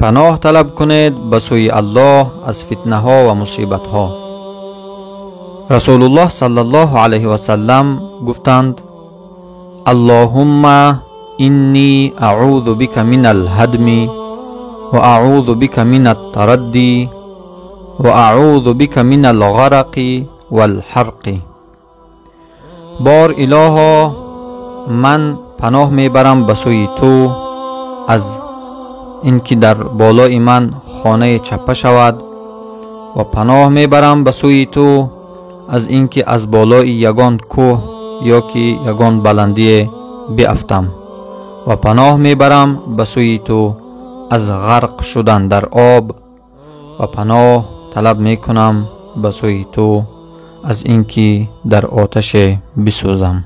Паноҳ талаб кунед ба сӯи Аллоҳ аз фитнаҳо ва мусибатҳо. Расулуллоҳ саллаллоҳу алайҳи васаллам гуфтанд: Аллоҳумма инни аъузу бика минал ҳадми ва аъузу бика минат тарадди ва аъузу бика минал ғарақи вал ҳарқи. Бор илоҳо, ман паноҳ мебарам ба сӯи ту аз ин ки дар болои ман хонае чаппа шавад ва паноҳ мебарам ба сӯи ту аз ин ки аз болои ягон кӯҳ ё ки ягон баландие биафтам ва паноҳ мебарам ба сӯи ту аз ғарқ шудан дар об ва паноҳ талаб мекунам ба сӯи ту аз ин ки дар оташе бисӯзам.